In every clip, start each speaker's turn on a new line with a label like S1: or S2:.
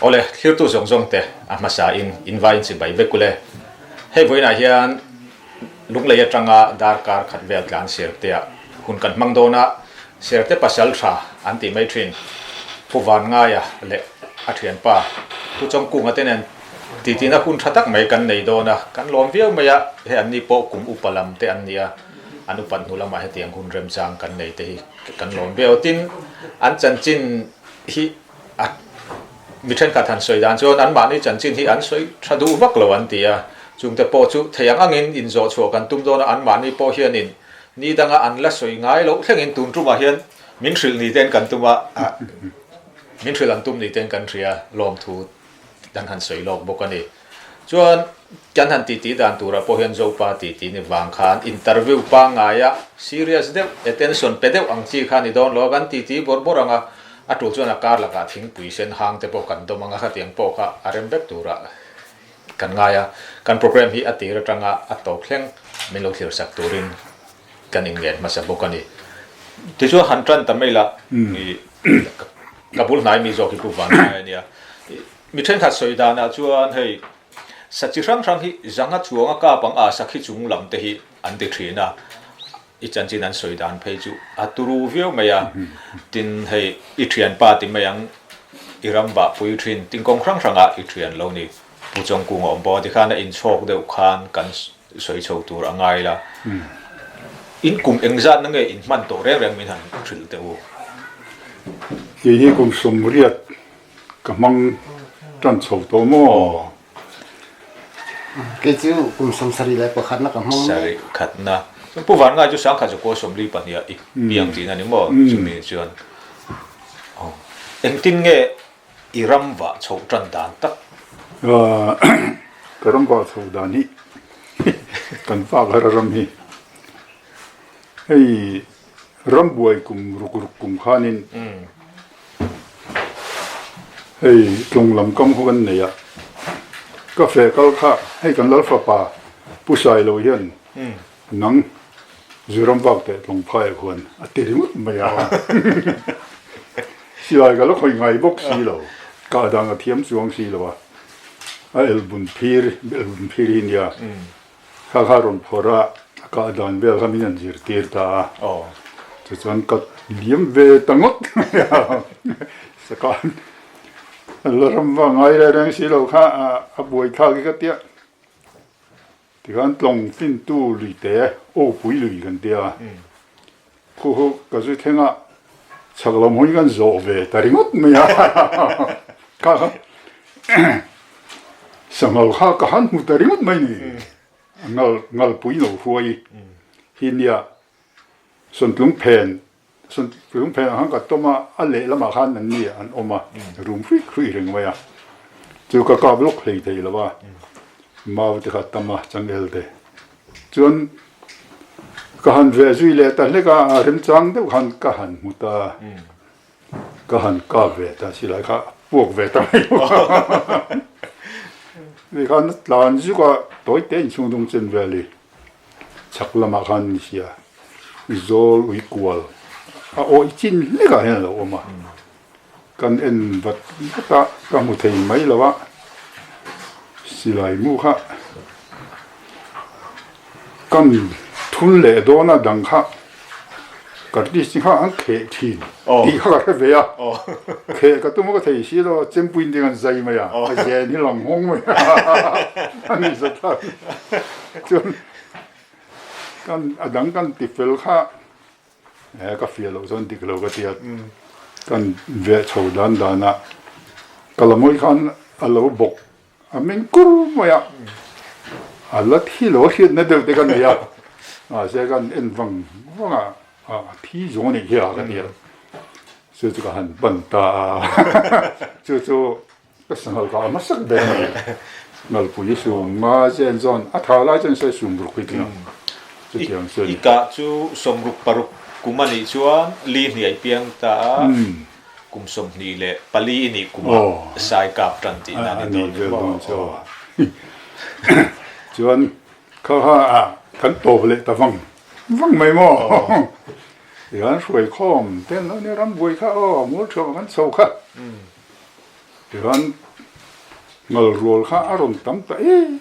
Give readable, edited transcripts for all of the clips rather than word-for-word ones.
S1: Awle, thlirtu zawng zawng te a hmasa in in vai in chibai vek ule. Hei vawiinah hian Lunglei atanga darkar khat vel tlan Sertea hun kan hmang dawn a, Serte pasal tha an tih mai thin. Pu Vangaia leh a thianpa Pu Chawngkunga te nen titina hun tha tak mai kan nei dawn a, kan lawm viau mai a, hei anni pawh kum upa lam te an ni a, an upat hnu lamah hetiang hun remchang kan nei te hi kan lawm viau. Tin, an chanchin hi a mi thenkhat han sawi dan chuan anmahni chanchin hi an sawi tha duh vak lo an ti a, chungte pawh chu thei ang angin inzawh chhuah kan tum dawn a, anmahni pawh hianin ni danga an la sawi ngai loh thlengin tun tumah hian min hrilh ni ten kan tum a, min hrilh an tum ni ten kan hria lawmthu kan han sawi lawk bawk a ni. Chuan kan han titi dan turah pawh hian Zopa titi ni vang khan interview pangngaia serious deuh, attention pe deuh ang chi kha ni dawn lo a, kan titi bawrh bawrh ang a, a tul chuan a kar lakah thingpui sen hang te pawh kan dawm ang a, khatiang pawh kha a rem vek turah kan ngai a. Kan program hi a tir atanga a tawp thleng min lo thlir sak turin kan inngen hmasa bawk a ni. Tichuan han tan ta mai la, ka bul hnai mi zawk hi Pu Vanlai a nia. Mi thenkhat sawi danah chuan hei sa chi hrang hrang hi zanga chuanga kap ang a sakhi chung lam te hi an ti thin a, i chanchin an sawi dan phei chu a turu viau mai a, tin hei i thianpa ti mai ang i ram vah pui thin tin kawng hrang hrangah i thian lo ni Pu Chawngkung a awm bawk a tikhan a inchhawk deuh khan kan sawi chho tur a ngai la, in kum engzatna nge in hman tawh reng reng min han hrilh teh u.
S2: Kei hi kum 80 Ka hmang tan chho tawh maw?
S3: Kei chu kum 71 na ka hmang mek.
S1: Sarih khatna. Chuan Pu Vangai chu 1942 ah i piang tihna a ni maw? Chumi chuan engtin nge i ram vah chhoh tan dan tak?
S2: Ka ram vah chhoh dan hi kan vak har a ram hi. Hei Rambuai kum ruk ruk kum khanin hei tlung lam kam khaw kan nei a, ka feh kal kha hei kan lal fapa Pu Sailo hian nang Zuram vak teh tlung phai ah khuan a ti ringawt mai a, silai ka la khawih ngai bawk si lo, kah dan a thiam chuang si lo a, a elbun phir elbun phir hi nia. Kha kha rawn phawrh a, a kah dan vel kha min han zirtir ta a. Tichuan ka liam ve ta ngawt mai a. Sakhan la ram va ngai reng reng si lo kha a buai thlak hi ka tia. Tikhan tlawng fintu lui te awpui lui kan tia. Khu khu ka zui thleng a, chhak lam hawi kan zawh ve ta ringawt mai a. Kha kha sanghal kha ka han hmu ta ringawt mai ni. Ngal ngalpui lo huai hi nia sawntlung phen sawntlung phen ang khan ka tawm a, a lehlamah khan an ni an awm a, rum hruih hruih reng mai a. Chu ka kap lawk hlei thei lo a, mau te kha a tam a, changel te. Chuan ka han ve zui leh ta hlek a, a remchang deuh khan ka han hmu ta, ka han kap ve ta silai kha a puak ve ta mai lo. Hei khan a tlan zuk a, tawi te inchhung dung chen vel hi chhak lamah khan ni sia, zawl ui kual a awih chin hlekah hian a lo awm a, kan en vat vat a, ka hmu thei mai lo a, silai mu kha kan thun leh dawn a dang kha kartis chi kha an kheh thin tih kha ka hre ve a, kheh ka tum a ka thei si lo chempui ding an zai mai a, a zen hi lang nghawng mai a, a ni zat a, chuan kan a dang kan ti fel kha. He ka fiah loh chuan dik lo ka ti a, kan veh chho dan dan a, ka la mawi khan a lo bawk a meng kur mai a, a la thi lo a hriatna deuh te ka nei a, mahse kan en vang vang a, a thi zawng a nih hi a ka ti a, chu chu ka han pan ta a, chu chu ka sanghal ka a hmasak ber a ni, ngalpui sum nga chen chuan a tha lai chuan sawi sum ruk hi tling ang chutiang chu a ni.
S1: I kah chu 66 kum a nih chuan li hniai piang ta a, kum 24 i nih kumah sai kap tan tihna a ni dawn ni maw?
S2: Chuan kha kha kan tawp leh ta vang vang mai maw? Tihian hruai khawm ten lo nia rambuai kha aw mual thuam ah kan chho kha. Tikhan ngal rual kha a rawn tam ta em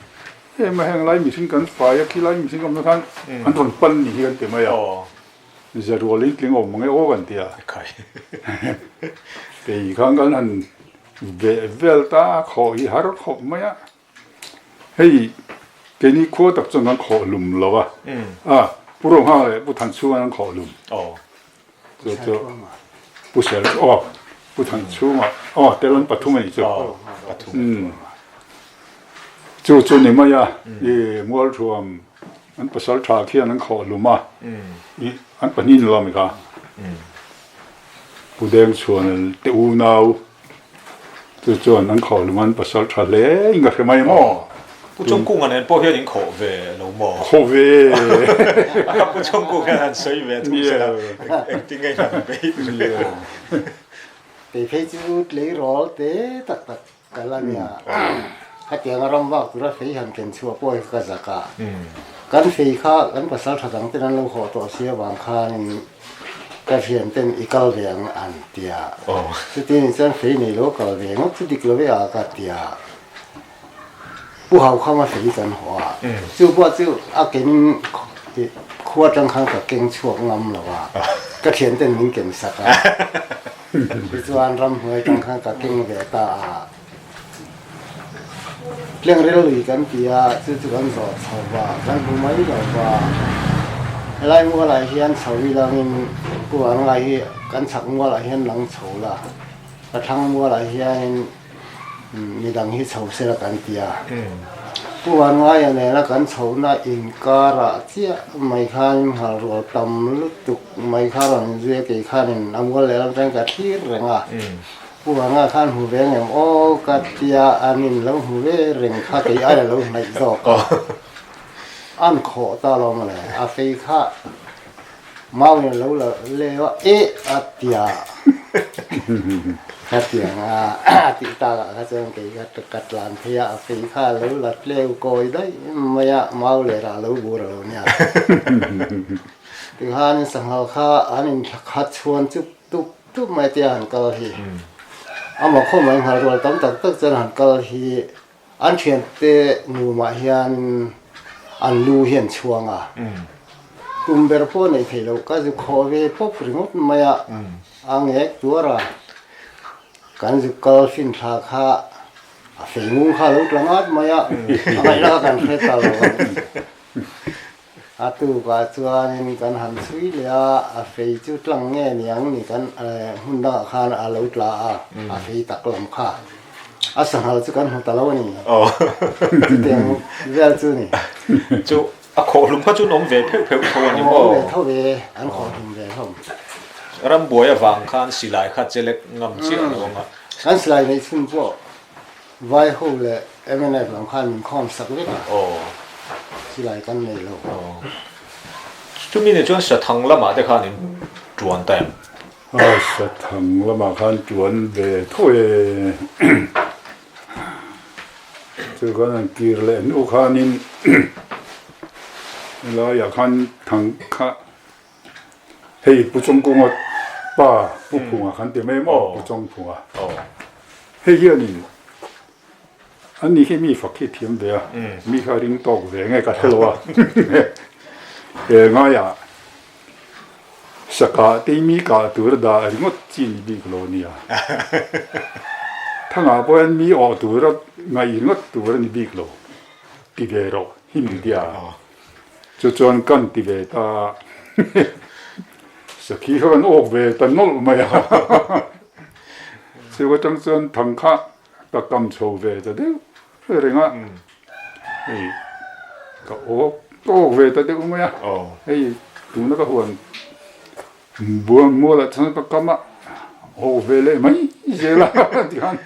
S2: em a, heng lai mihring kan fai a, khi lai mihring awmna khan an rawn pan ni hi kan ti mai a, za rual in tling awm mang e aw kan ti a. Kei khan kan han veh vel ta a, khawh hi har khawp mai a. Hei keini khua tak chuan kan khawh hlum lo a, a Pu Rohma leh Pu Thanchhunga an khawh hlum. Chu chu Pu Sel aw Pu Thanchhunga aw tel an pathum a nih chu. Chu chu ni mai a, i Mualthuam an pasal tha khian an khawh hlum a, i an pahnih ni lo ami kha. Pu Dengchhuan te unau Chu chuan an khawh lung an pasal tha hle in ka hre mai maw?
S1: Pu Chawngkunga nen pawh hian in khawh ve lo maw?
S2: Khawh ve!
S1: Pu Chawngkunga hian han sawi ve thung se la, engtin nge han beih ve?
S3: Kei phei chu tleirawl te tak tak ka la nia. Hetianga ram vak tura fei han ken chhuah pawh hi ka zak a. Kan fei kha kan pasal tha dang ten an lo hawh tawh si avang khanin Ka thian ten i kal ve ang an ti a, chutin in chuan fei nei lo kal ve ngawt chu dik lo e a ka ti a, Pu Haukhama fei kan haw a, chu pawh chu a kenin khua atang khan ka keng chhuak ngam lo a, ka thian ten min ken sak a, tichuan ramhnuai atang khan ka keng ve ta a, Tlengrel lui kan ti a, chu chu kan zawh chho va, kan hmu mai lo va. Helai mualah hian chho ilangin Pu Angai hi kan chhak mualah hian lang chho la, ka thlang mualah hianin midang hi chho sela kan ti a. Pu Angaia nena kan chhohna inkarah chiah mai khanin nghalrual tam lutuk mai kha rawn inzui a, kei khanin a mual lehlam atangin ka thlir reng a. Pu Anga khan hmu ve ngem aw ka tia an in lo hmu ve reng kha kei ai a lo hnaih zawk a, an khawh ta lo mawle, a fei kha mau in a lo la leu a eh a tia ka tiang a a tih tak ah kha chuan kei ka ka tlan phei a, a fei kha a lo la tleu kawi daih mai a, mau leh rah lo bur a lo nia. Tikhan sanghal kha an in thla khat chhuan chup tup Tup mai tia han kal hi amah khaw mai nghal rual tam tak tak chuan han kal hi an thiante numah hian an lu hi an chhuang a, tum ber pawh neih theih loh ka zu khawh ve pawp ringawt mai a, a ngek tuar a, kan zu kal fin thla kha a fei ngung kha a lo tla ngat mai a, a ngaihna kha kan hre ta lo a ni. A tukah chuanin kan han chhui leh a, a fei chu tlang nge niang ni kan hmun dangah khan a lo tla a, a fei tak lam kha. A sanghal chu kan hmu ta lo a ni. Chutiang vel chu ni.
S1: Chu a khawhhlum kha chu an awm ve pheuh pheuh tho a ni maw?
S3: Awm ve tho ve, an khawhhlum ve hlawm.
S1: Rambuai avang khan silai kha chelek ngam chiah lo ang a.
S3: Kan silai neih chhun pawh Vai ho leh mnf lam khan min khawm sak vek a, silai kan nei lo.
S1: Chumi ni chuan Sathang lamah te khan in tuan ta em?
S2: A, Sathang lamah khan tuan ve tho e. Chu khan an kir leh hnu khanin helaiah khan thang kha Hei Pu Chawngkunga pa Pu Phunga khan ti mai maw Pu Chawngphunga. Hei hianin an ni hi mi fak hi thiam ve a, mi kha ring tawk ve nge ka hre lo a. He ngaiah saka te mi kah tur dah ringawt chi ni bik lo nia. Thangah pawh hian mi awh tura ngaih ringawt tur a ni bik lo ti ve rawh hi min tia. Chu chuan kan ti ve ta sakhi kha kan awk ve ta nawlh mai a, chu atang chuan thang kha ka kam chho ve ta deuh reng a, hei ka awk ka awk ve ta deuh mai a, hei tuna ka huan buang mualah chuan ka kam a, awk ve leh mai zel a tikhan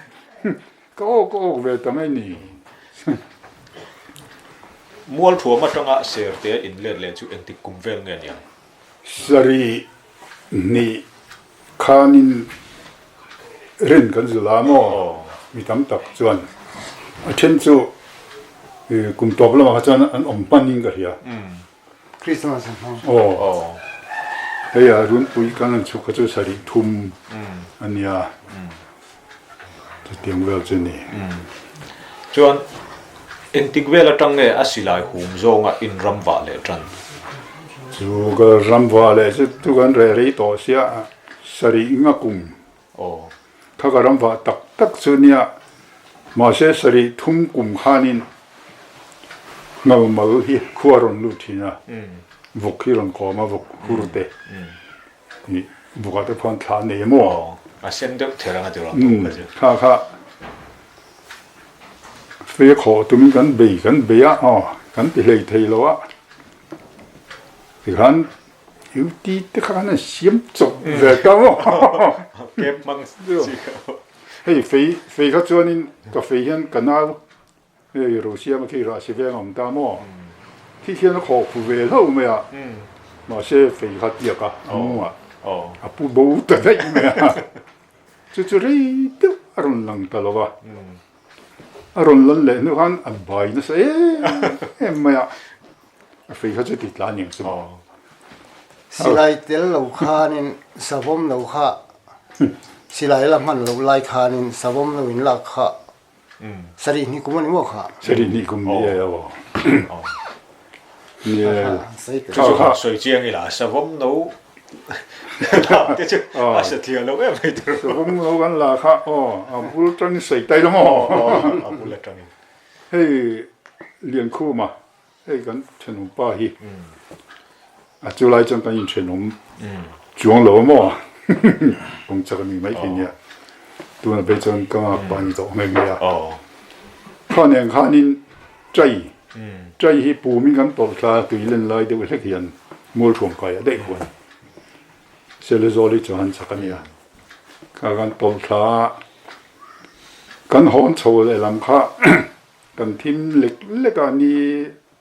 S2: Ka awk ka awk ve ta mai ni.
S1: Mualthuam atanga Serte a inlet leh chu engtik kum vel nge niang?
S2: Sarih hnih khanin rin kan zul a maw? Mi tam tak chuan a then chu kum tawp lamah kha chuan an awm hmanin ka hria.
S3: Christmas a hmang.
S2: Aw. Hei a runpui kan han chhuk kha chu sarih thum a nia. Chutiang vel chu ni.
S1: Chuan engtik vel atang nge a silai hum zawnga in ram vah leh tan?
S2: Chu ka ram vah leh chu tu kan reh rei tawh sia sarih nga kum. Kha ka ram vah tak tak chu nia mahse sarih thum kum khanin ngalmal hi khua rawn lut thin a, vawk hi rawn kawm a vawk hur te. Ih bukah te khuan thla nei emaw?
S1: Aw, a sen deuh ther anga tirawn tawh kha chu.
S2: Kha kha fei khawh tumin kan bei kan bei a, aw kan ti hlei thei lo a. Tikhan UT te kha khan an siam chawp ve ta maw?
S1: Camp hmang chi kha.
S2: Hei fei fei kha chuanin ka fei hian ka nau Hei Rosiama khi rah si veng a awm ta maw? Khi khian a khawh khu ve hlauh mai a, mahse fei kha tiak a, a mungah a pu bo ta daih mai a. Chu chu rei deuh a rawn lang ta lo va, a rawn lan leh hnu khan a bai nasa em em mai a, a fei kha chu ti tla aniang chu maw.
S3: Silai tel lo khanin savawm lo kha silai la hman loh lai khanin savawm lo in lak kha Sarih hnih kum a ni maw kha?
S2: Sarih hnih kum ni e aw. Ni e.
S1: Chu chu kha sawi chiang ila savawm no lak te chu a sa thiam lo em mai tur.
S2: Savawm no kan la kha aw a bul atangin sawi tai lo maw?
S1: A bul atangin.
S2: Hei Liankhuma Hei kan thenawm pa hi a chu lai chuan kan inthenawm chuang lo a maw kawng chak a ni mai thei nia tuna phei chuan ka nghak pah a ni tawh nghe nghe a kha nen khanin chai chai hi pumin kan tawlh thla tui len lai deuh hlek hian mual thuam kai ah daih huan Selezawl hi chuan chak a nia kha kan tawlh thla a kan hawn chho lehlam kha. Kan thim lek lek a ni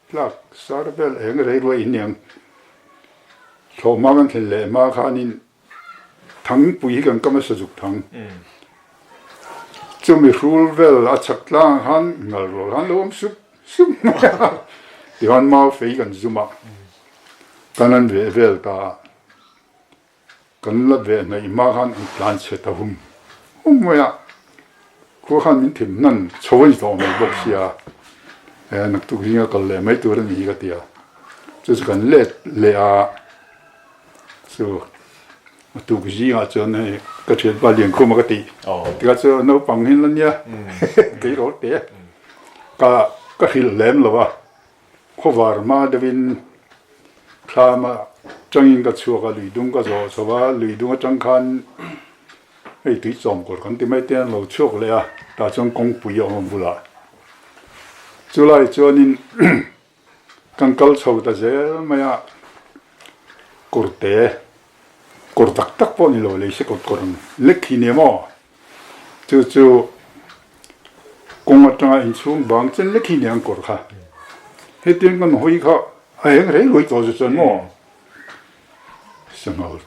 S2: tlak sar vel eng rei ruai in niang. Thlawhhma kan thlen leh hma khanin thangpui hi kan kam a sazuk thang. Chumi hrul vel a chhak tlang khan ngal rual khan lo awm sup sup mai a. Tichuan mau fei kan zum a, kan han veh vel ta a. Kan la ve hnaih hma khan an tlan chhe ta hum hum mai a, khua khan min thim hnan chho a ni tawh mai bawk sia, e naktuk zinga kal leh mai tur a ni hi ka ti a, chu chu kan let leh a, chu a tuk zingah chuan hei ka thianpa Liankhuma ka tih tikah chu naupang hi la nia kei rawh te ka ka hrilh lem lo a. Khawvar hma deuhin thlama tangin ka chhuak a, lui dung ka zawh chho a, lui dung atang khan hei tui chawm kawr kan ti mai te an lo chhuak leh a, tah chuan kawngpui a awm a bulah. Chulai chuanin kan kal chho ta zel mai a, kawrte, kawr tak tak pawh ni lo lei se kawt kawr ang lek hi nia maw? Chu chu kawng atanga inchhung bang chen lek hi nia an kawr kha. Hetiang kan hawi kha a eng rei ruai tawh chu chuan maw sanghal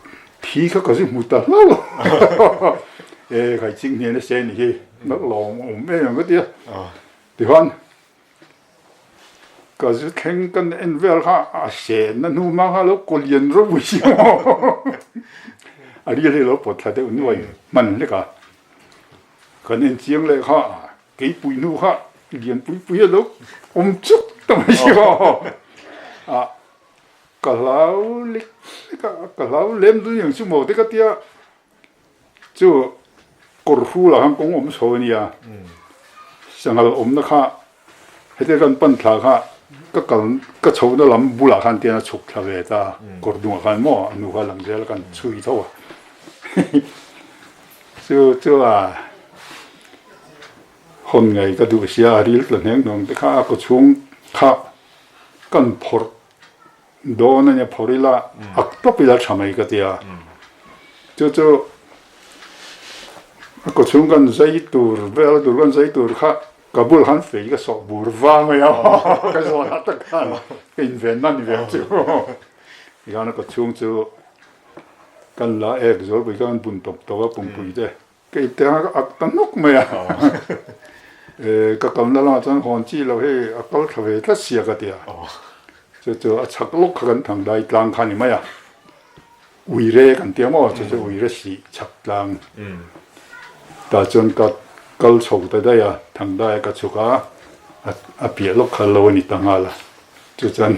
S2: thi kha ka zu hmu ta hlauh a. E khai ching hnen a se ni hi nalh lo awm em ang ka ti a. Tichuan ka zu thleng kan en vel kha a senna hnu hma kha a lo kaw lian ropui si maw a rial hi a lo pawt thla deuh nuai hman hlek a kan en chiang leh kha keipui hnu kha lian pui pui a lo awm chuk ta mai si maw a ka hlau lek lek a ka hlau lem dun ang chu maw te ka tia. Chu kawr hru lah khan kawng awm chho a nia, sanghal awmna kha hetiang kan pan thla kha ka kal ka chhohna lam bulah khan tian a chhuk thla ve ta a, kawr dungah khan maw a nu kha lang zel a kan chhui tho a chu chu a hawn ngei ka duh sia a ril tla hneng hnawng te kha a kaw chhung kha kan phawrh Dawn a nia phawrh ila ak tawp ila tha mai ka ti a. Chu chu a kaw chhung kan zai tur vel tur kan zai tur kha ka bul khan fei ka sawh bur va mai a ka zawn ah tak khan ka inven na ni ve chu. Tikhan a kaw chhung chu kan la ek zawlpui khan bun tawp tawp a pumpui te Kei te a ak ta nawk mai a, ka kalna lamah chuan hawn chi lo hei a kal thla ve tlat sia ka ti a, chu chu a chhak lawk kha kan thang dai tlang kha a ni mai a, uire kan ti ang aw chu chu uire sih chhak tlang tah chuan ka. kal chho ta daih a, Thangdaia ka chhuk a, a piah lawk kha lo a ni ta nghal a, chu chuan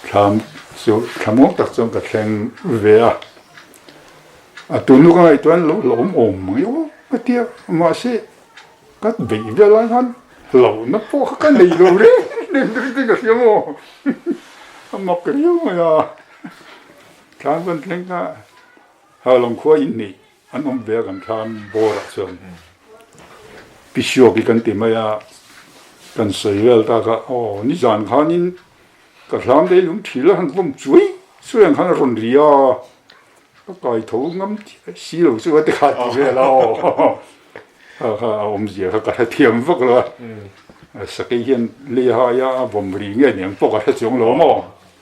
S2: thlam chu thlamuang tak chuan ka thleng ve a, a tunu ka ngaihtuah an lo hlauhawm awm mai aw ka ti a, mahse ka beih vel lai khan hlauhna pawh kha ka nei lo reng reng te ka hria maw a mak riau mai a, thlam kan thleng kha Halawng khua in nih an awm ve a kan thlam bawr ah chuan Pisuak hi kan ti mai a, kan sawi vel tak a, aw nizan khanin ka thlam lei lung thil a han vawm chuai chuai ang khan a rawn ri a, ka kai tho ngam si lo chu a ti kha ti vel a aw kha kha a awmzia kha ka hrethiam vak lo a, sakei hian lei hai a a vawm ri nge niang pawh ka hre chuang lo maw,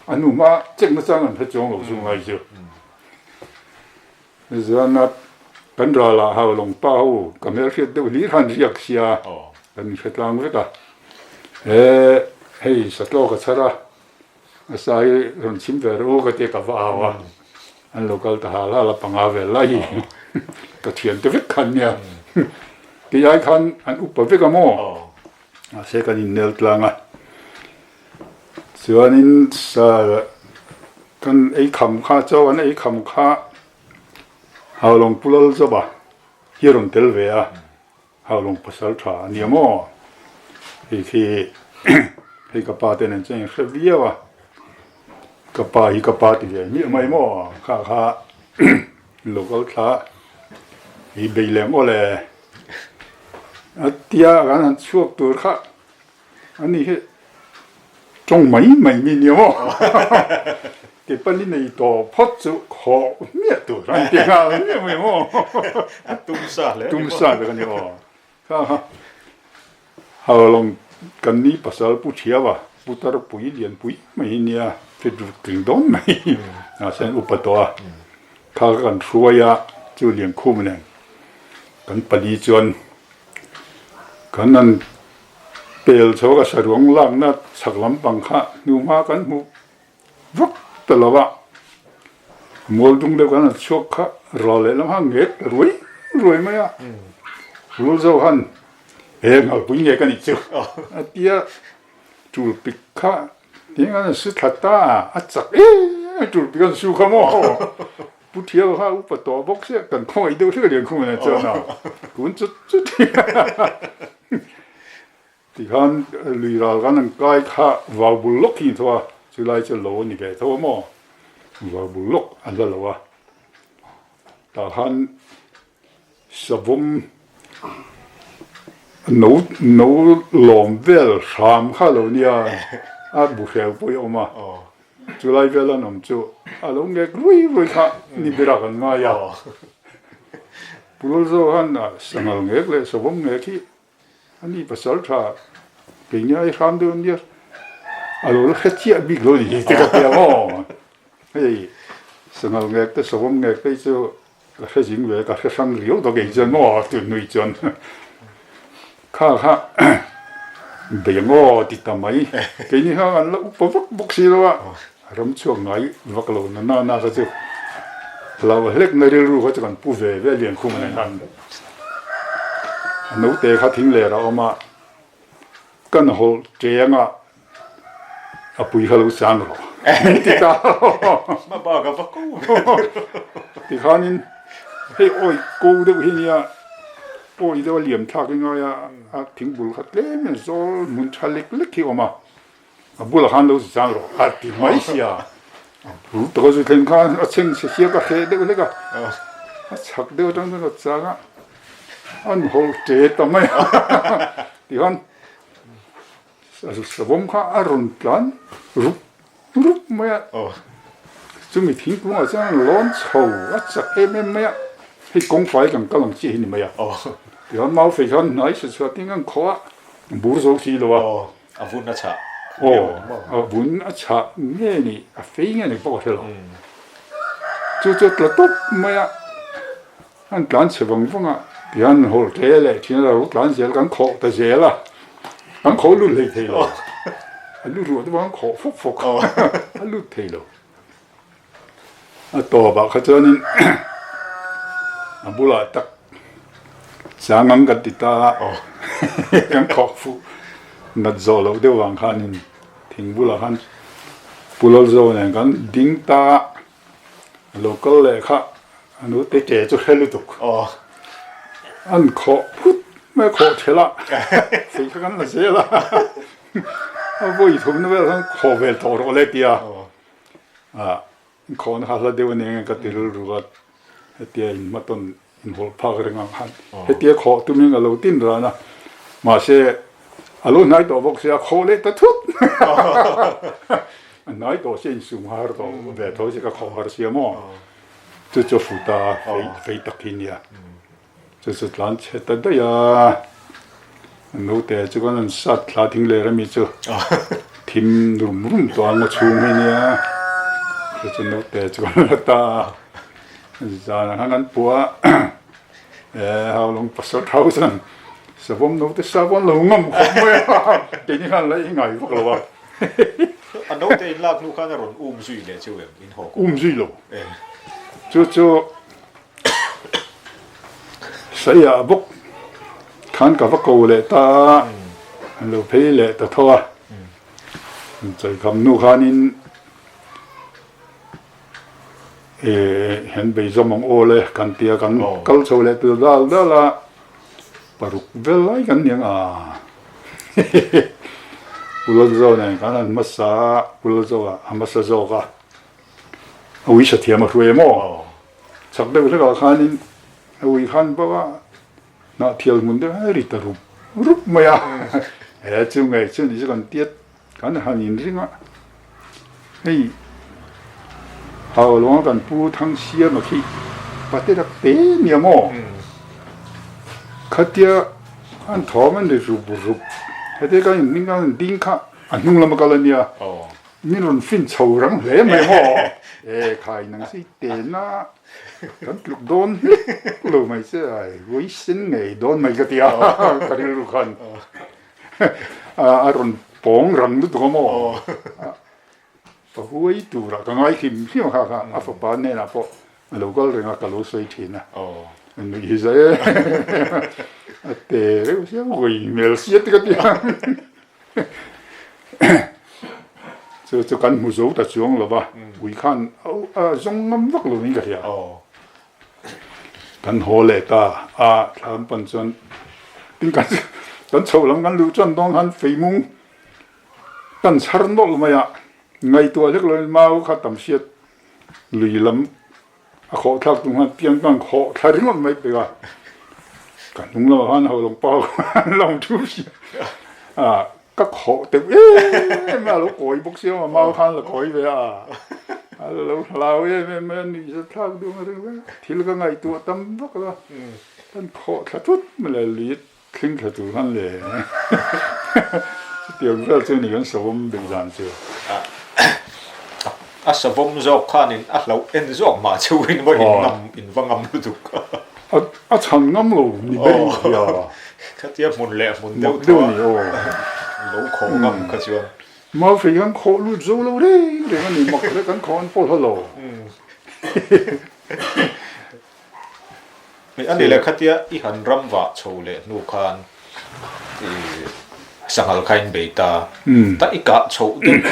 S2: a nu hma chek nachang an hre chuang lo chu ngai chu. Zana kan ralah ho lawng pa ho ka hmelhriat deuh hlir khan riak sia kan hre tlang vek a, he hei satlaw ka chhar a, a sa hi rawn chhim ve rawh u ka tia ka va au a, an lo kal ta hal hal a panga vel lai hi ka thian te vek khan nia kei ai khan an upa vek a maw mahse kan innel tlang a. Chuanin sa kan ei kham kha chaw an ei kham kha Haulawng Pu Lalzawma hi a rawn tel ve a, Haulawng pasal tha a nia maw? Hei khi hei ka pa te nen chuan in hre viau a, ka pa hi ka pa ti ve miah mai maw? Kha kha local thla hi bei lem aw le a tia kan han chhuak tur kha. Ani hi tawng mai mai mi nia maw? Ke pali nei tawh phawt chu khawh hmiah tur an ti nghal hmiah mai maw?
S1: A tum sa hle a ni maw?
S2: Tum sa vek a ni aw. Kha kha Haulawng kan ni pasal Pu Thiaua, Pu Tarpui Lianpui mai hi nia fit ruk tling dawn mai mahse an upa tawh a, kha kha kan hruai a chu Liankhum nen kan pali chuan kan han Pel chho ka saruang lakna chhak lampang kha hnuhma kan hmuh vak ta lo a, mual dung deuh kan han chhuak kha ral lehlam kha ngek ta ruai ruai mai a, rul zo han he ngalpui nge ka nih chu a tia tul pik kha eng an su thla ta a chak em em tul pik an su kha maw. Pu Thiau kha upa tawh bawk sia kan khawngaih deuh hlek a lian khung nen chuan a kun chut chut hi tikhan lui ral kan an kai kha vau bul lawk hi tho a chulai chu lo a ni ve tho a maw vau bul lawk an la lo a tah khan savawm no no lawm vel hram kha lo nia a bu hreu pawh hi a awm a. Chulai vel an awm chu a lo ngek rui rui kha ni berah kan ngai a. Pu Lulzo khan sangal ngek leh savawm ngek hi a ni pasal tha kei nia i hram deuh ania a lo la hre chiah bik lo ni hi te ka ti ang aw. Hei sangal ngek te savawm ngek te hi chu ka hre zing ve ka hre hrang riau ta kei chuan maw tun hnui chuan kha kha bei ang aw ti ta mai keini kha an la upa vak bawk si lo a ram chhuak ngai vak lo na na na kha chu hlau hlek na rilru kha chu kan pu ve ve lian khum nen khan a naute kha thing ler a awm a kan hawlh teng a. A pui kha lo chang rawh ti ta.
S1: Ma bak a va ko.
S2: Ti khanin hei awi ko deuh hi nia awi deuh a liam thlak i ngai a a thingbul kha tlem in zawl hmun tha lek lek hi a awm a a bulah khan lo chang rawh a ti mai sia a bul taka zu thleng khan a chheng chhe sia ka hreh deuh hlek a a chhak deuh atang chuan a chang a an hawlh ṭe ta mai a ti khan. Savawm kha a rawn tlan rup rup mai a, chumi thingkungah chuan an lawn chho a chak em em mai a, hei kawngfai kan kal ang chiah hi ni mai a, tichuan mau fei khan hnai sa chhuah tin kan khawh a, bur zo si lo a.
S1: A vun a chhah.
S2: Aw, a vun a chhah nge ni, a fei nge ni pawh ka hre lo. Chu chu a tla tawp mai a. An tlan chhe vang vang a, tihian hawlh tle leh thin a lo tlan zel kan khawh ta zel a, kan khawh lut hlei thei lo, a lu ruah te pawh an khawh fawk fawk a lut thei lo. A tawpah kha chuanin a bulah tak Chang ang kan ti ta a, kan khawh fuh nat zawh loh deuh vang khanin thing bulah khan Pu Lalzo nen kan ding ta a, a lo kal leh kha a nute ke chu hre lutuk. An khawh phut mai a, khawh thelh a, fei kha kan la zel a, a vawi thumna vel khan khawh vel tawh rawh le tia. Khawhna kha hla deuh a nia nge ka ti rilru a, hetia inhmatawn inhawlh phak reng ang khan hetia khawh tumin a lo tin ran a, mahse a lo hnai tawh bawk sia a khawh leh ta thut a hnai tawh sia insum har tawh ve tho sia ka khawh har sia maw chu chu a fu ta a fei fei tak hi nia chu chu tlan chhe ta daih a naute chu kan rawn sat thla thing leh remi chu thim rum rum tawh a ngaw chhung hi nia chu chu naute chu kan la ta a. Zanah khan an puah a, eh Haulawng pasal thau chuan savawm naute savawm lo ngam khawp mai a, keini khan la i ngai vak lo a.
S1: A naute in lak hnu khan a rawn um zui leh chu em in haw kawng?
S2: Um zui lo. Chu chu Saiah bawk khan ka va ko leh ta a, an lo phei leh ta tho a, Chaikham hnu khanin Hen bei zawm ang aw le kan tia kan kal chho leh tur dal dal a, paruk vel lai kan ni ang a Pulal nen kan han hmasa a, Pulal a hmasa zawk a, a ui sa thiam a hruai em aw, chak deuh hlekah khanin a ui khan bawk a, hnah thial hmun deuh a ri ta rup rup mai a, he chu ngei chu ni chu kan tiat. Kan han inring a, hei hau lawnga kan pu Thangsiama khi pate rak te nia maw? Khatia an thawm an ri rup rup, hete kan inring kan han ding kha a hnung lama kal a nia, min rawn fin chho rang hle mai maw? E khai nang si tena kan tluk dawn hlek lo mai che ai, huaisen ngei dawn mai ka ti a, ka rilru khan. A rawn pawng rang lutuk a maw? Ka huai turah ka ngai hlim hlim a kha kha a fapa hnenah pawh a lo kal reng a ka lo sawi thin a. Nuih hi zai e. A te reuh sia hawi hmel sia te ka ti a. Chu chu kan hmu zo ta chuang lo va, ui khan a zawng ngam vak lo in ka hria. Kan haw leh ta a, thlam pan chuan tin kan kan chhoh lam kan luh chuan dawn khan feimung kan chhar nawlh mai a, ngaihtuah hlek loin mau kha tam hriat lui lam a khawh thlak tum khan piang kan khawh thla ringawt mai pek a, ka hnung lamah khan ho lawng pa khan lo thu sia a Ka khawh teuh em em a, a lo kawi bawk sia maw, mau khan la kawi ve a, a lo hlau em em mai a, nuih zat thlak duh ang reng reng a, thil ka ngaihtuah tam vak lo a, kan khawh thla thut mai le, lui thleng thla tur khan le chutiang vel chu ni kan savawm beih dan chu.
S1: A savawm zawk khanin a hlauh en zawk mah chauhin va in ngam in va ngam lutuk.
S2: A chhan ngam lo ni ber in hria.
S1: Khatia hmun leh hmun deuh tawh a lo khawh ngam kha chuan.
S2: Mafei kan khawh lut zo lo reng reng a ni, mak hle kan khawh an pawh hla lo.
S1: A ni le khatia i han ram vah chho leh hnu khan i sanghal kha in bei ta, ta i kah chhoh deuh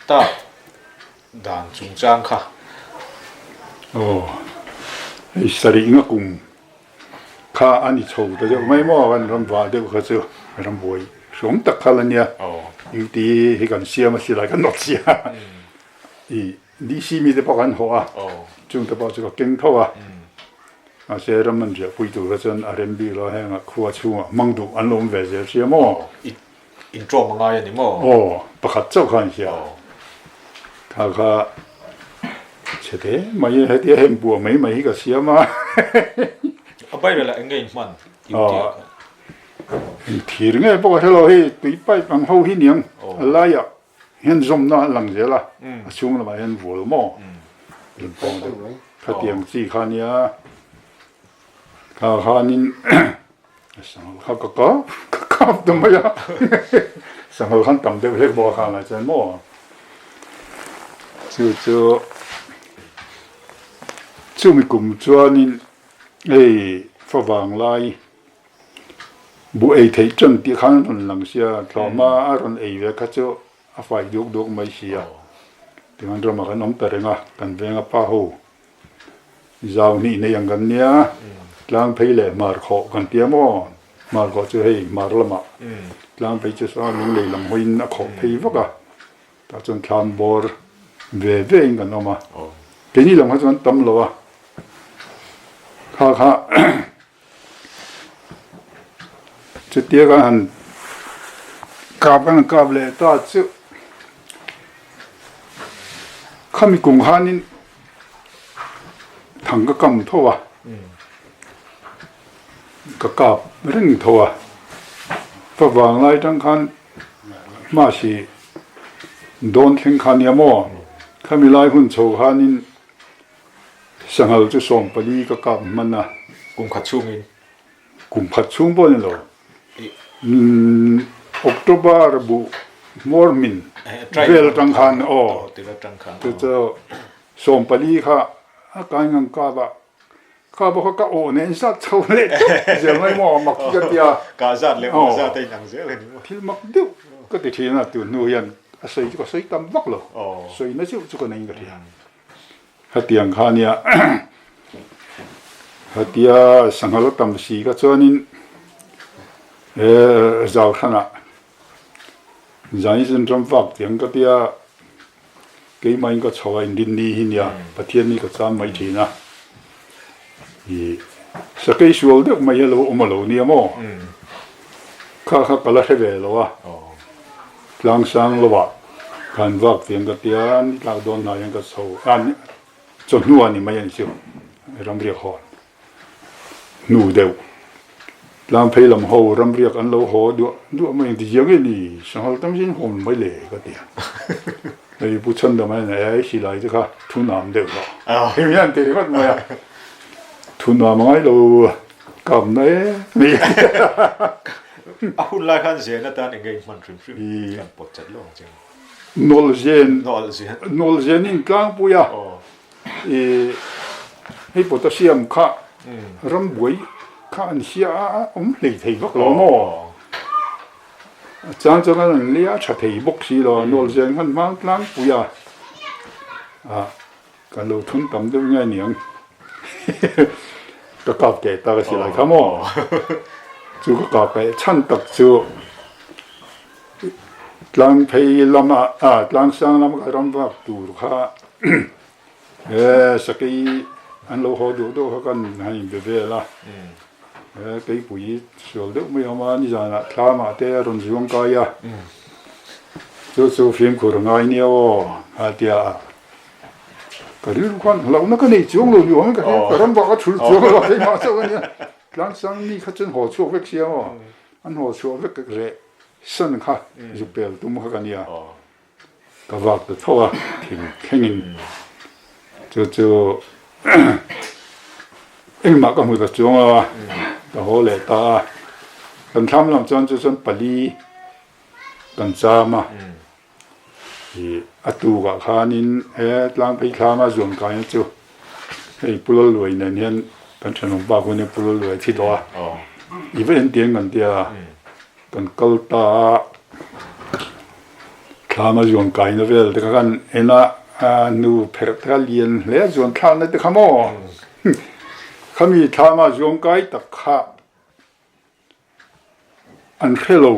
S1: tak Dan chungchang kha.
S2: Aw, hei sarih nga kum kha a ni chho ta deuh mai maw, kan ram vah deuh kha chu ram buai hrawm tak kha la nia. UT hi kan siam a silai kan nawt sia. I DC mi te pawh kan hawh a, chung te pawh chu ka keng tho a. Mahse ram an riahpui tur kha chuan a rem bik lo a, heng ah khua chhungah hmang duh an lo awm ve zel sia maw.
S1: Intawm a ngai a ni maw?
S2: Aw, pakhat chauh khan hria. Kha kha chhe te mai e, hetia heng buah mai mai hi ka siam a.
S1: A bairel ah eng nge in hman? Intia kha.
S2: Eng thir nge bawk a hrelo hei tui pipe ang ho hi niang a laiah hian zawmna a lang zel a, a chhung lamah hian vual maw? Inpawng deuh khatiang chi kha nia kha khanin Sanghal kha ka kap ka kap ta mai a, sanghal khan tam deuh hlek bawk a khan lai chuan maw chu chu chumi kum chuanin hei favang lai. Buh ei theih ṭan tih khan an rawn lang sia, tlawma a rawn ei ve kha chu a fai duk duk mai sia. Tichuan ramah kan awm ta reng a, kan venga pa ho zau hnih nei ang kan nia, tlang phei leh hmar khawh kan tia maw? Hmar khawh chu hei hmar lamah tlang phei chu saw lunglei lam hawiin a khawh phei vak a, tah chuan thlam bawr ve ve in kan awm a, keini lam kha chuan tam lo a, kha kha. Chutia kan han kap kan han kap leh ta chu khami kum khanin thang ka kam tho a, ka kap reng tho a, ka vang lai tang khan hmasi dawn thleng kha nia maw khami lai hun chho khanin Sanghal chu 14 ka kap hman a.
S1: Kum khat chhungin?
S2: Kum khat chhung pawh a ni lo. October buh hmawr hmin vel atang khan aw chu chu 14 kha a kai ngang kap a, kha bawk kha ka awh nen zat chho leh teuh zel mai maw mak hi ka tia.
S1: Kah zat leh awh zat a inang zel a ni maw?
S2: Thil mak deuh ka ti thin a, tun hnu hian a sawi chu ka sawi tam vak lo, sawina cheuh chu ka nei ka hria. Hetiang kha nia hetia sanghal a tam si kha chuanin he zau hranah zai zin ram vak tiang ka tia keimahin ka chho a inrin ni hi nia Pathian hi ka cham mai thin a ih sakei sual deuh mai hi a lo awm a lo nia maw kha kha ka la hre ve lo a. Tlangsang lovah khan vak tiang ka tia ni tlak dawn hna hian ka chho a chawhnu a ni mai a ni chu ramriak hawn hnu deuh tlang phei lam ho ramriak an lo haw duah duah mai ang ti ziang nge ni sanghal tam zin hawn mai le ka ti a hei pu chhandam a ni silai te kha thu nam deuh hlawh hei hian ti ringawt mai a thu nam a ngai lo kap na e ni.
S1: A hun lai khan zen atan eng nge in hman hrim hrim kan pawt chat lo ang che.
S2: Nawl zen nawl zen in tlangpui a i hei potassium kha ram buai kha an hia a awm hlei thei vak lo maw a chang chuan an lia tha thei bawk si lo nawl zen khan hmang tlangpui a a Kan lo thun tam deuh nge niang ka kap keh tak a si lai kha maw chu ka kap keh chhan tak chu tlang phei lama a tlang sang lama ka ram vak tur kha he sakei an lo haw duh duh kha kan han inbe vel a he keipui sual deuh mai a awm a nizanah thlamah te a rawn zuang kai a chu chu fimkhur a ngai nia aw a tia a. Ka rilru khan hlauhna ka nei chuang lo ni awm in ka hria, ka ram bak a thul chuang lo a keimah chauh a nia. Tlangsang mi kha chuan haw chhuak vek sia maw, an haw chhuah vek reh san kha zu pel tum kha ka nia. Ka vak ta tho a, thing thlengin chu chu engmah ka hmu ta chuang lo a, ka haw leh ta a. Kan thlam lam chuan chu chuan pali kan cham a. Ih a tukah khanin he tlangphei thlanga zuan kaina chu hei Pu Lalluai nen hian kan thenawm pa khuan hian Pu Lalluai a thi tawh a, i va en tiang kan tia kan kal ta a, thlanga zuan kaina vel te kha kan en a, a nu pherh te kha lian hle a zuan thlakna te kha maw khami thlanga zuan kai tak kha. An hre lo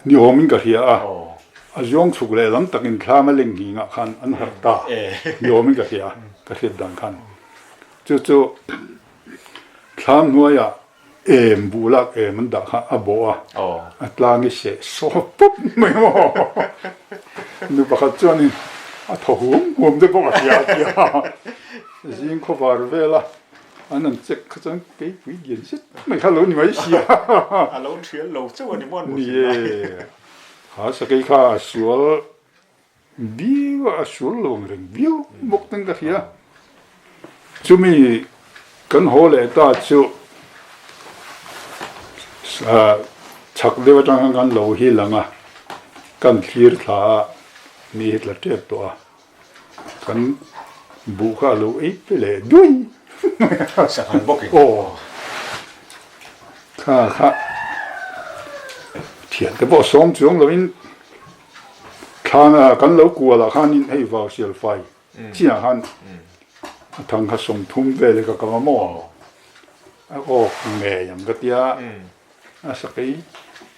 S2: ni awmin ka hria a, a zawng chhuk leh lam takin thlam a leng nghingah khan an harh ta ni awmin ka hria a, ka hriat dan khan. Chu chu thlam hnuaiah em buh lak em an dah kha a bawh a, a tlang i seh sawp pawp mai maw. Nu pakhat chuanin a thaw huam huam te bawk a hria a tia, zing khawvar vel a. An an check kha chuan keipui lian zet mai kha lo ni mai sia.
S1: A lo thial lo chauh a ni maw an hmu thin lai.
S2: Ni e, kha sakei kha a sual viau a, a sual lo ang reng viau bawk ten ka hria. Chumi kan haw leh ta chu chhak deuh atang khan kan lo hi lang a, kan thlir thla a, mi hi tla tep tawh a. Kan buh kha a lo ei pe leh duai
S1: Sanghal bawk in.
S2: Aw. Kha kha. Thiante pawh sawm chuang loin thlan kan lo kualah khanin hei vau sial fai chiah khan a thang kha 30 vel hi ka kam a maw a awk ngei ang ka tia a sakei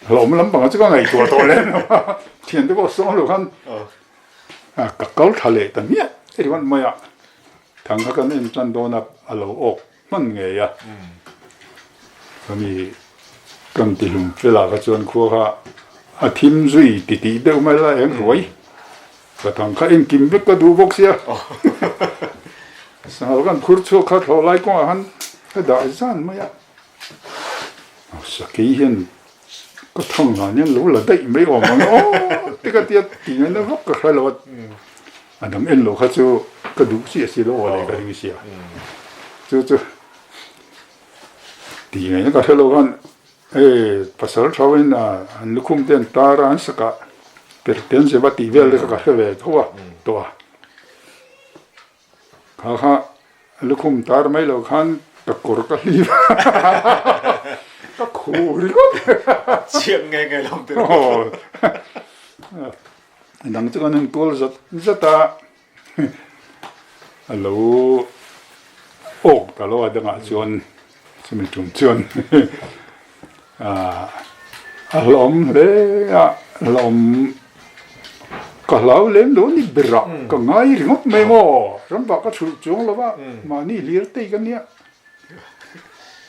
S2: hlawm lampang chu ka ngaihtuah tawh lem lo a thiante pawh sawm lo khan ka kal tha leh ta hmiah ringawt mai a thang kha kan en tan dawn a a lo awk hman ngei a chumi kan ti hlum felah kha chuan khua kha a thim zui ti tih deuh mai la eng ruai ka thang kha engkim vek ka duh bawk sia sanghal kan phur chhuak kha thlawh lai kawngah khan ka dah zan mai a sakei hian ka thang hlan hian lo la daih mai awm ang aw te ka tia ti ngaina vak ka hre lo a A dang en lo kha chu ka duh chiah si lo aw leh ka ring sia. Chu chu ti ngaihna ka hre lo khan hei pasal thauin a an lukhum te an tar a an sak a per te an zep a tih vel te kha ka hre ve tho a tawh a. Kha kha lukhum tar mai lo khan ka kawr ka hlip a ka khuh ringawt.
S1: Chiang nge nge lo ang tiraw.
S2: Dang chu kan han kawl zat zat a, a lo awk ta lo a dangah chuan chumi tum chuan a hlawm hle a, hlawm ka hlau lem lo ni ber a, ka ngai ringawt mai maw, ramvah ka chhulh chuang lo va, mahni hlir tei ka nia,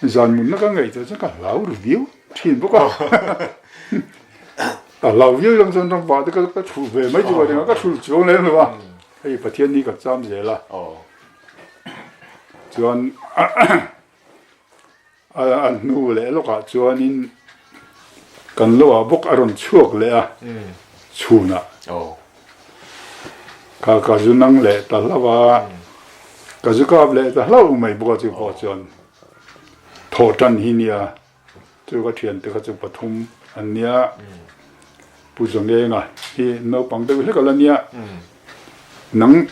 S2: zan munna ka ngaihtuah chuan ka hlau ru viau thin bawk a. Ka hlau viau lang chuan ram vah te ka ka thu ve mai chu a ka thul chuang lem lo a, hei Pathian hi ka cham zel a, chuan a hnu leh lawkah chuanin kan lo ah bawk a rawn chhuak leh a chhunah kha ka zu nang leh ta hlauh a, ka zu kap leh ta hlauh mai bawk a chu pawh chuan thawh tan hi nia. Chu ka thiante kha chu pathum an nia, Pu Zawngenga hi naupang deuh hlek a la nia, nang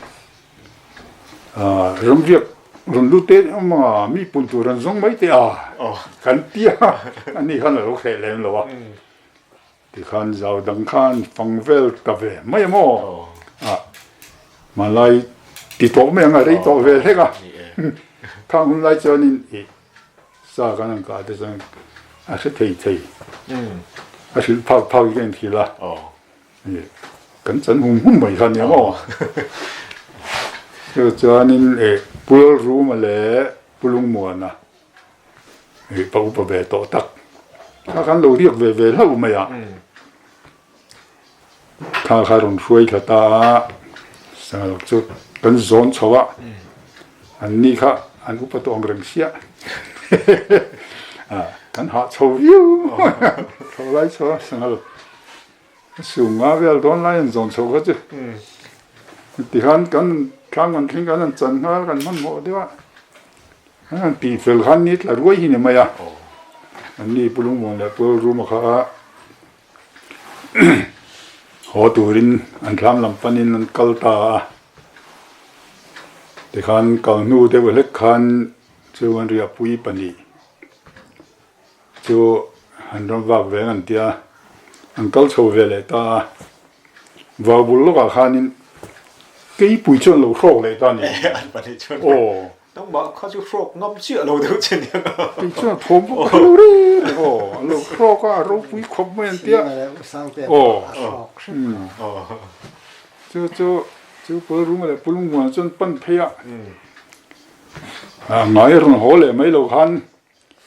S2: ramriak rawn lut te emaw mi pun tur an zawng mai teh a kan ti a, ani khan a lo hreh lem lo a, tikhan zau dang khan fang vel ta ve mai a maw, hmanlai ti tawh mai ang a rei tawh ve hlek a, khang hun lai chuanin ih. Sa kan han kah te chuan a hre thei thei, a hrilh phak phak hi ka inthil a, kan chan hum hum mai kha nia maw. Chu chuanin Pu Lalruma leh Pu Lungmuana pa upa ve tawh tak kha kan lo riak ve ve hlauh mai a, kha kha rawn hruai thla ta a, sangalak chu kan zawn chho a, an ni kha an upa tawh ang reng sia kan hah chho viau chho lai chho a sangal sum nga vel dawn lai an zawn chho kha chu tikhan kan thlang kan thleng kan an chan nghal kan hmanhmawh deuh a. An tih fel khan ni tla ruai hi ni mai a, an ni Pu Lungmuan leh Pu Ruma kha haw turin an thlam lam panin an kal ta a, tikhan kal hnu deuh hlek khan chu an riahpui pahnih chu an ram vak ve ang an tia, an kal chho ve leh ta a, vau bul lawkah khanin keipui chuan lo hrawk leh ta a ni. Aw.
S1: Nangmah kha chu hrawk ngam chiah lo deuh che nia ka.
S2: Kei chuan thawm bawk ka lo reng reng aw. An lo hrawk a, a ropui khawp mai an tia. Aw. Chu chu chu Pulruma leh Pulungmuana chuan pan phei a. Ngai a rawn haw leh mai lo khan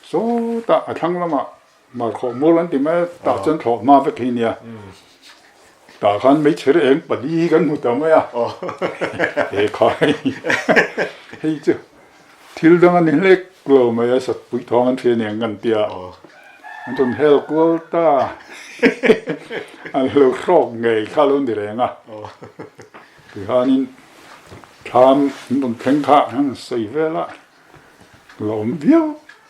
S2: sawtah a thlang lamah Markhawh mual an ti mai a, tah chuan thlawh hma vek hi nia. Tah khan hmeichhe eng pali hi kan hmu ta mai a, he kha hei hei chu thil dang a ni hlek lo mai a, satpui thawng an hria aniang kan tia, an rawn hel kual ta an lo hrawk ngei kha lo ni reng a, tikhanin thlam an rawn thleng kha an sawi vel a. La awm viau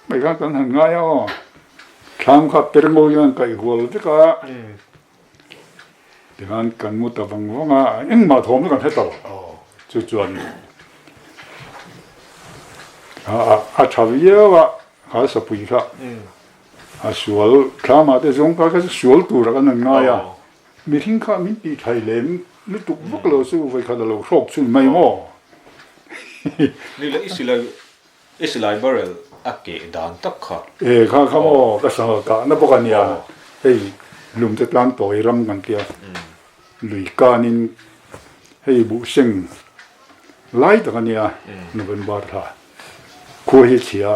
S2: mai khan kan han ngai a aw. Thlam kha per ngo hian kaih hual vek a, tikhan kan mu ta vang vang a, engmah thawm chu kan hre ta lo. Chu chuan a tha viau a, kha sapui kha. A sual thlamah te zawng kha kha chu sual turah kan han ngai a, mihring kha min tih thlai lem lutuk vak lo chu vawikhat a lo hrawk chhun mai maw?
S1: Ni le, i silai i silai barrel a keh dan tak kha.
S2: E kha kha maw ka sangha kahna bawk a nia, hei lum te tlang tawi ram kan tia lui kanin hei buhseng lai tak a nia November thla khua hi chhia.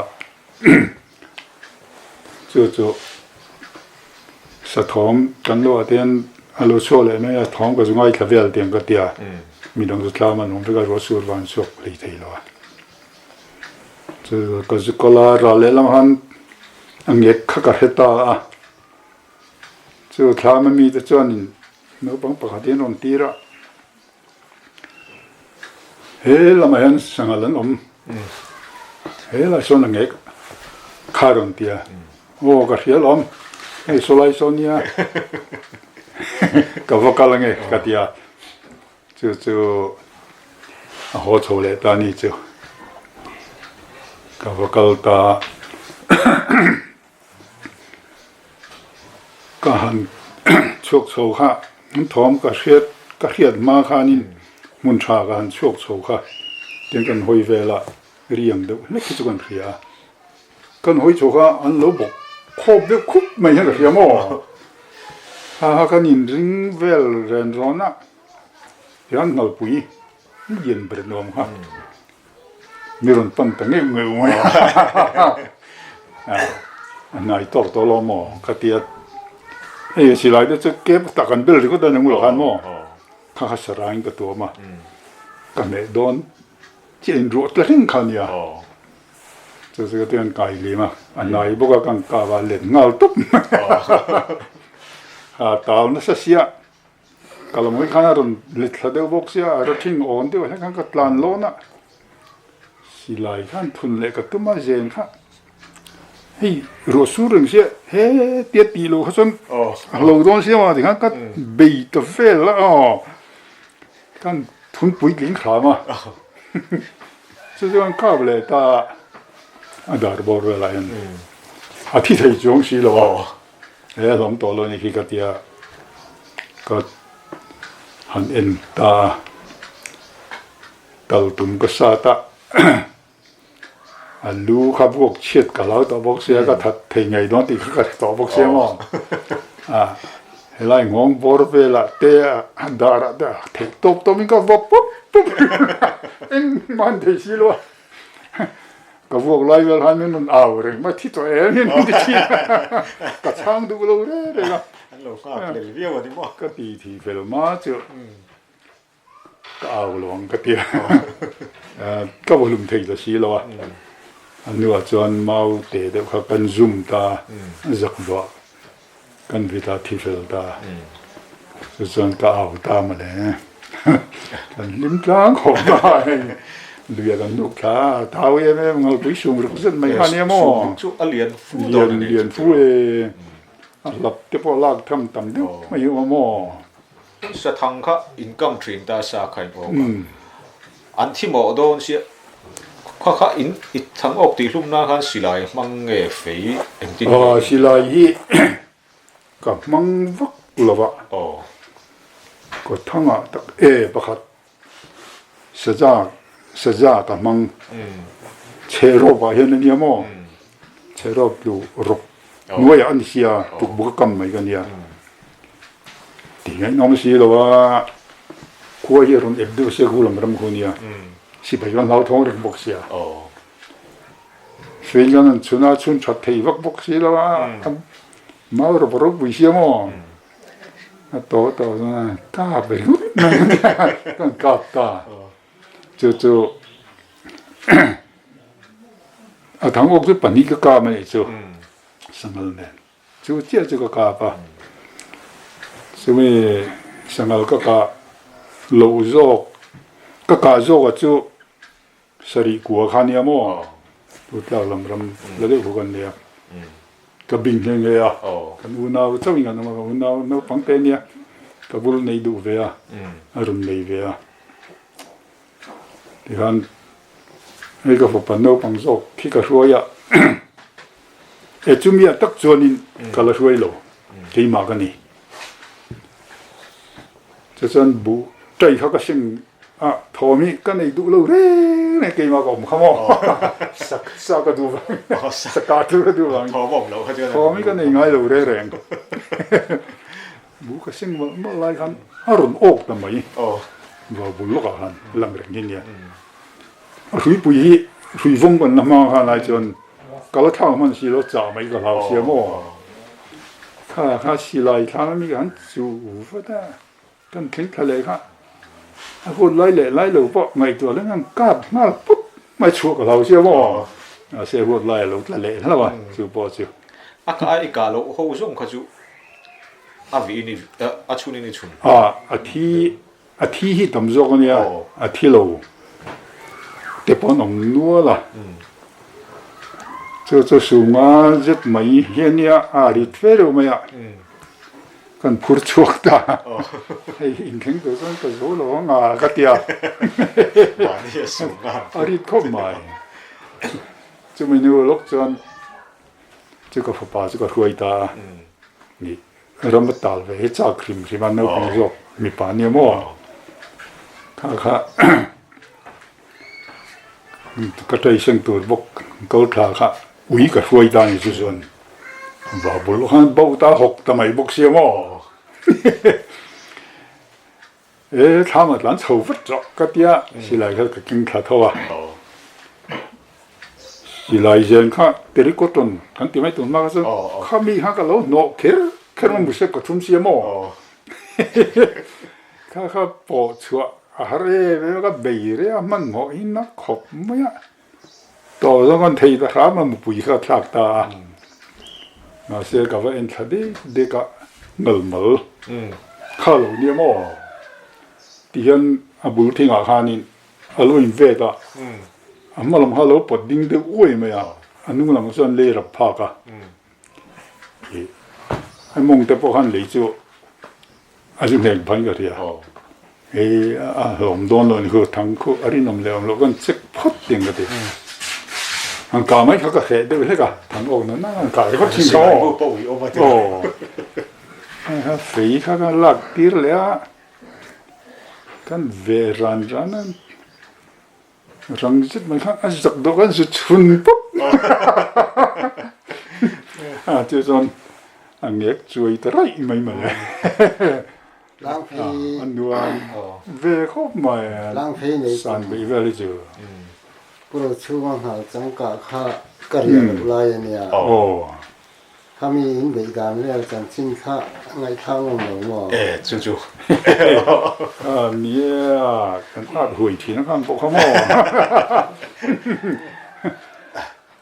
S2: Chu chu sathawm kan lo ah te hian a lo chhuak leh mai a, thawm ka zu ngaithla vel tiang ka tia, midang chu tlam an awm vek a, ruah sur van chhuak hlei thei lo a. Chu ka zu kal a, ral leh lamah khan a ngek kha ka hre ta a, chu thlam ami te chuanin naupang pakhat hi an rawn tir a. He lamah hian sanghal an awm. He lai sawn a ngek kha rawn ti a. Aw ka hria alawm. Hei saw lai sawn nia. Ka va kal ange ka ti a. Chu chu a haw chho leh ta ni chu. Ka va kal ta. Ka han chhuak chho kha an thawm ka hriat ka hriat hma khanin hmun tha ka han chhuak chho kha tiang kan hawi vel a riang deuh hlek hi chu kan hria a kan hawi chho kha an lo bawk khawp deuh khup mai hian ka hria maw ha ha kan inring vel ren rawn a tiang hnalpui lian ber nuam kha. Mi rawn pan ta ngeuh ngeuh mai a, a hnai tawk tawh lo maw ka ti a, hei silai te chu kep tak an bel ringawt a ni ngul khan maw kha kha sarangin ka tuam a, ka hmeh dawn chiah in ruah tla reng kha a nia, chu chu ka ti an kai lim a, a hnai bawk a ka kap a let nghal tawp mai a, tau nasa sia. Ka lo ngawi khan a rawn let thla deuh bawk sia, a rathing awn deuh hlek khan ka tlan lawn a, silai khan thun leh ka tum a zen kha hei ruah sur reng sia he tia tih loh kha chuan a hlo dawn sia maw tikhan ka bei ta vel a aw khan thun puitling hram a chu chuan kap leh ta a dar bawr velah hian a thi thei chuang si lo a. He a hlawm tawh lo a ni khi ka tia ka han en ta a, kal tum ka sat a, a lu kha vuak chhiat ka hlau tawh bawk sia ka that thei ngei dawn tih kha ka hre tawh bawk sia maw a helai nghawng bawr velah te a darah te a theih tawp tawp in ka vuak pup pup engmah an thei si lo a. Ka vuak lai vel khan min rawn au reng mai, thi tawh em hi min ti thin a, ka chhang duh lo reng reng a.
S1: An lo nghak hlel viau a ni maw?
S2: Ka ti thi fel hma chu ka au lo ang ka ti a, ka va hlum thei ta si lo a. A hnuah chuan mau te deuh kha kan zum ta a, zak duah kan vit a, thi fel ta. Chu chuan ka au ta mawle. Kan hlim tlang khawp ta hei. Lui a kan hnuk thla a, thau em em ngalpui sum ruk zet mai kha nia maw?
S1: Sum ruk chu a lian fu dawn a ni.
S2: Lian fu e. A hlap te pawh lak tham tam deuh mai hi awm maw?
S1: Sathang kha in kam thin ta sa kha in awk a. An thi mawh dawn sia. Kha kha in i thang awk tih hlum nan khan silai hmang nge fei engtin nge?
S2: Silai hi Ka hmang vak lo a. Ka thangah tak e pakhat saza saza ka hmang chherawp ah hian a nia maw chherawp chu rawk hnuaiah a ni sia tukbuk a kam mai ka nia ti ngaihnawm si lo a khua hi a rawn ep deuh sia khu lam ram khu nia sipai chuan hlauthawng reng bawk sia Hruaiin an chhun a, chhun that thei vak bawk si lo a, mau rawp ropui sia maw? A tawh tawh chuan a kap ve hlut mai a nia, kan kap ta. Chu chu a thang awk chu pahnih ka kap a nih chu, sanghal nen. Chu chiah chu ka kap a, chumi sanghal ka kah loh zawk, ka kah zawk a chu Sarih kua kha nia maw? Tu tlak lam ram la deuh khu kan nia. Ka bing nghe nghe a, kan unau chauh in kan awm a, ka unau naupang te nia, ka bul nei duh ve a, a rawn nei ve a. Tikhan hei ka fapa naupang zawk khi ka hruai a. E chumi ah tak chuanin ka la hruai lo, keimah ka ni. Chuchuan buh ṭai kha ka seng a, thawm hi ka nei duh lo reng reng keimah ka awm kha maw? Sak sa ka duh vang, saka tur ka duh vang. Thawm hi ka nei ngai lo reng reng. Buh ka seng mawlh mawlh lai khan a rawn awk ta mai. Vau bul lawkah khan lang reng hi nia. A hruipui hi hrui vawng kan la hma khan lai chuan ka la thlak hman si lo chah mai ka hlau sia maw? Kha kha silai thlang ami kha an chu vat a, kan thleng thla leh kha a hun lai leh lai lo pawh ngaihtuah leng an kap nghal put mai chhuah ka hlau sia maw? Mahse huat lai a lo tla leh hlauh a chu pawh chu.
S1: A ka i kah loh ho zawng kha chu a vih in a chhun in i chhun.
S2: A a thi A thi hi tam zawk a nia, a thi lo te pawh an awm nual a. Chu chu sunga zet mai hi a nia, a rit fe reuh mai a, kan phur chhuak ta. Hei inthleng tur chuan ka zo lo ang a ka ti a, a rit khawp mai. Chumi nu lawk chuan chu ka fapa chu ka hruai ta a. Ram a tal ve hi chak hrim hrim a naupang zawk mipa nia maw kha kha ka ṭaisen tur bawk kal thla kha ui ka hruai ta ni chu chuan va bul khan bo ta hawk ta mai bawk sia maw e thlam a tlan chho vat rawh ka tia silai kha ka keng thla tho a silai zen kha terrycotton kan ti mai tur hma kha chuan khami kha ka lo hnawh kher kher a musep ka thum sia maw kha kha pawh chhuah a har em em a ka bei reng a hmanhmawh in a khawp mai a. Tawh zawng an thei ta hram a mupui kha a thlak ta a, mahse ka va en thla dek dek a, ngal mal kha lo nia maw ti hian a bul thingah khanin a lo in vet a, a hma lam kha a lo pawt ding deuh uai mai a, a hnung lam chuan lei rap phak a, ih a mawng te pawh khan lei chu A zu hnek bang ka ria. Hei a hlawm dawn lo ni khu thang khu a rinawm leh awm loh kan check phawt ding ka ti. An kah mai kha ka hreh deuh hlek a, thang awk na na an kah ringawt thin kha aw. Aw. Fei kha kan lak tir leh a, kan ve ran ran a, rang zet mai khan a zak dawh khan zu chhun pawp. A chu chuan a ngek chuai ta raih mai mai a. A nuam ve khawp mai a, san beih vel hi chu.
S3: Pu Rochhunga nghal changkah kha ka riah loh lai a nia. Khami in beih dan vel chanchin kha a ngaihthlak ngam lo maw?
S1: E, chu chu.
S2: A, nia, kan at huai thin a khan pawh kha maw?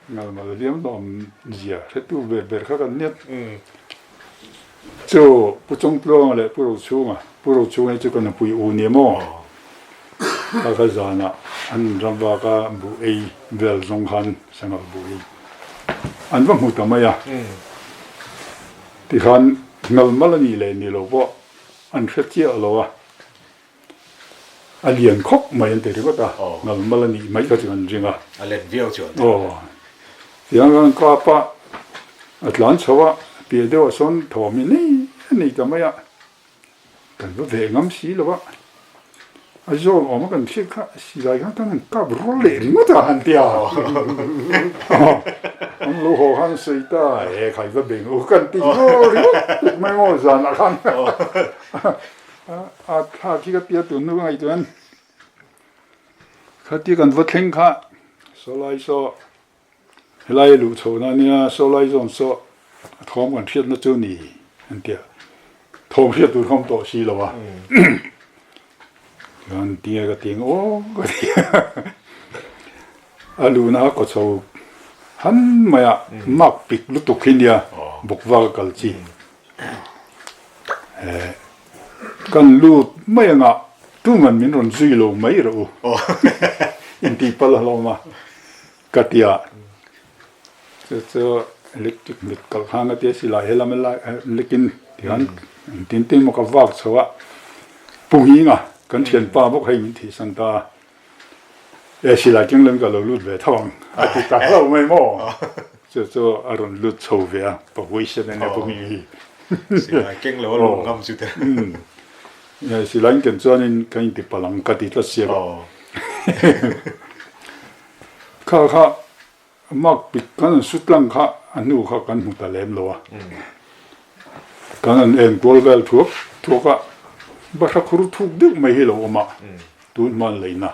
S2: Ngalmal hliam hlawm zia hretu ber ber kha kan nia. Chu Pu Chawngtluanga leh Pu Rochhunga, Pu Rochhunga hi chu ka nupui u nia maw? Kha kha zanah an ram vak a buh ei vel zawng khan sangal buh ei an va hmu ta mai a. Tikhan ngalmal a nih leh ni lo pawh an hre chiah lo a, a lian khawp mai an ti ringawt a, ngalmal a nih mai kha chu an ring a.
S1: A let viau chu an ti.
S2: Aw, tiang khan kap a, a tlan chho a, piah deuhah sawn thawm hi nei a nei ta mai a. Kan va ve ngam si lo a, a zawn awm a kan hriat kha silai khan kan han kap rual leh ringawt a han ti a, an lo haw khan sawi ta e khai va beng u kan ti ngaw ringawt tuk mai maw zanah khan a thlak hi ka tia tun hnu ka ngaihtuah in khatia kan va thleng kha sawlai saw Helai a luh chhohna ania sawlai zawn saw a thawm kan hriatna chu ni an ti a, thawm hriat tur kha awm tawh si lo a. Chuan tinge ka ti ang aw ka ti a, a luhna a kaw chho han mai a, mak pik lutuk hi nia bawk vak a kal chi. Kan lut mai anga tuman min rawn zui lo mai rawh u intih palh a hlawm a. Ka ti a, chu chu electric mit kalh khan ka ti a, silai helam a lekin tihian engtin tin maw ka vak chho a, Pu Nginga kan thianpa bawk hei min thihsan ta a, e silai keng lem ka lo lut ve tho ang a ti ta hlauh mai maw? Chu chu a rawn lut chho ve a, pa huaisen a nia Pu Hming hi.
S1: Silai keng lo a lung ngam chu te.
S2: Silai in ken chuanin kan inti palh ang ka ti tlat sia ka. Kha kha Mark pik kan an sut lang kha a hnu kha kan hmu ta lem lo a. Kan an en kual vel thuak thuak a, bahra khur thuk deuh mai hi lo awm a, tun hman leina.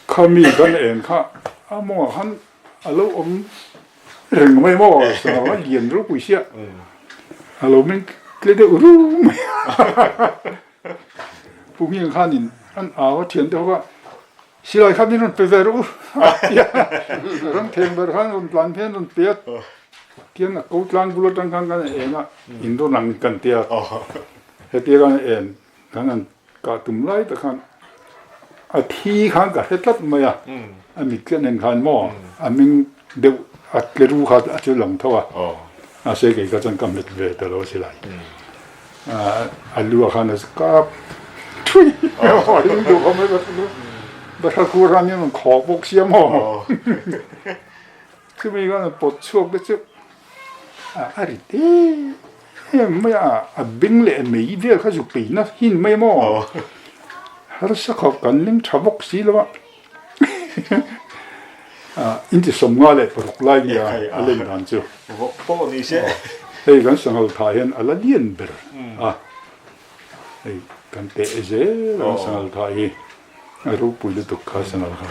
S2: Khami kan en kha a mawngah khan a lo awm reng mai maw sangha a lian ropui sia a lo meng tle deuh ru mai a pu Hming khanin an au a thian te ho kha silai kha min rawn pe ve rawh u a tia ram theng ber khan rawn tlan hian rawn pe a tian a ko tlang bul atang khan kan en a in rawn ang kan tia hetia kan en kan han Kah tum lai tak khan a thi khan ka hre tlat mai a, a mit tlat nen khan maw a ming deuh a tle ru kha a chu lang tho a, mahse kei kha chuan ka hmet ve ta lo a si lai. A lu ah khan a kap thui a hlim duh khawp mai bahra khur khan hian rawn khawk bawk sia maw chumi khan a pawt chhuak te chu A ri te em mai a, a beng leh a mei vel kha zuk peihna hin mai maw? Harsa khawp kan ling tha bawk si lo a, in ti 56 lai nia a len dan chu.
S1: Vawk pawh ni se.
S2: Hei kan sanghal thah hian a la lian ber a, hei kan teh zel a kan sanghal thah hi a ropui lutuk kha sanghal kha.